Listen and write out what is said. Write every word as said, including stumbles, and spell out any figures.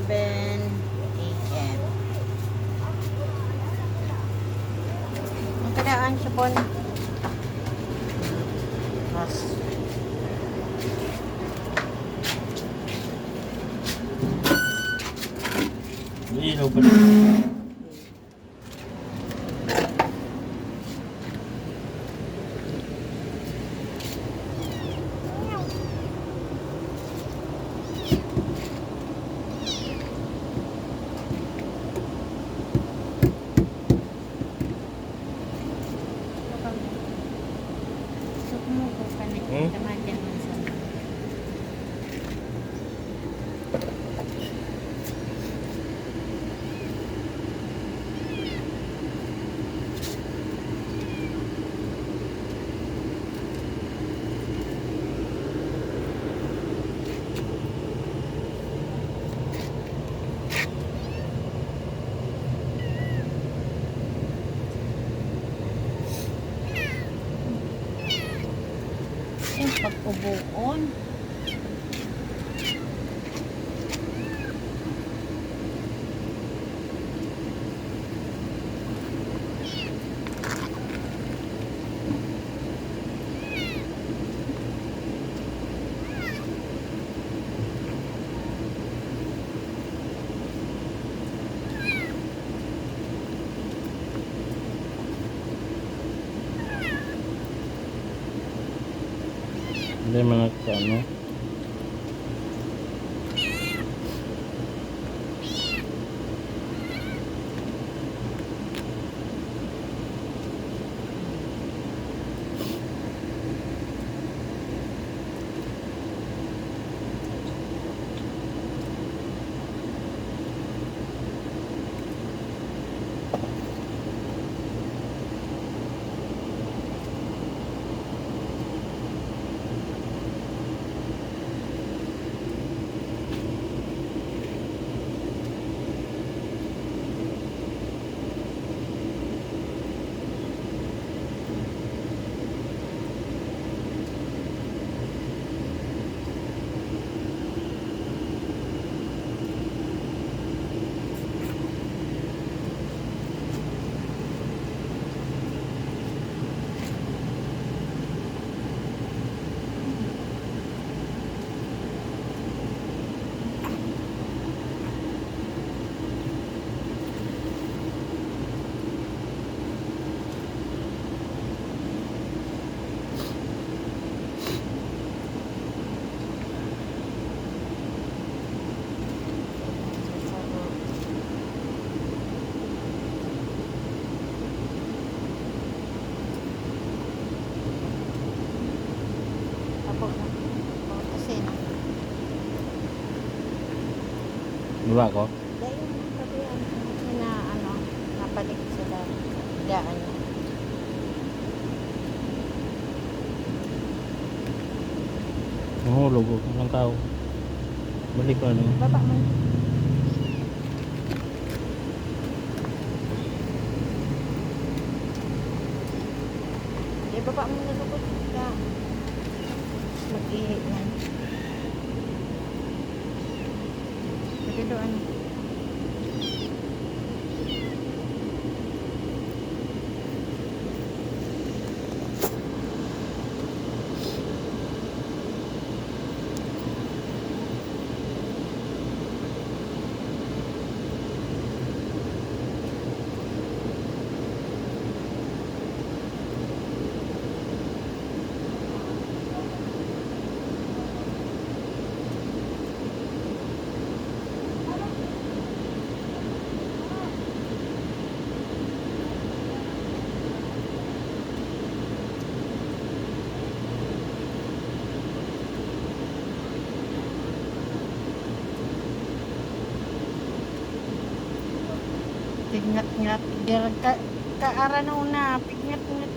Seven A M. Ang kadaan siya po. Mas. May ilaw pa rin. Sukmo ko pa na. Hmm? Kamadiyan man sa. Yung pag-uboon. Hindi man nagkaano. Apo na. Apo, kasi na. Diba ako? Dahil yung pati yan, na ano, nabalik sila. Daan. Nahulog, oh, ang tao. Balik ko, ano? Baba mo. Eh, baba mo na lugod ka. Mag-ihi na. Pwede doon. Pignat-ngat, dir-, ka-, kaarano na, pignat-ngat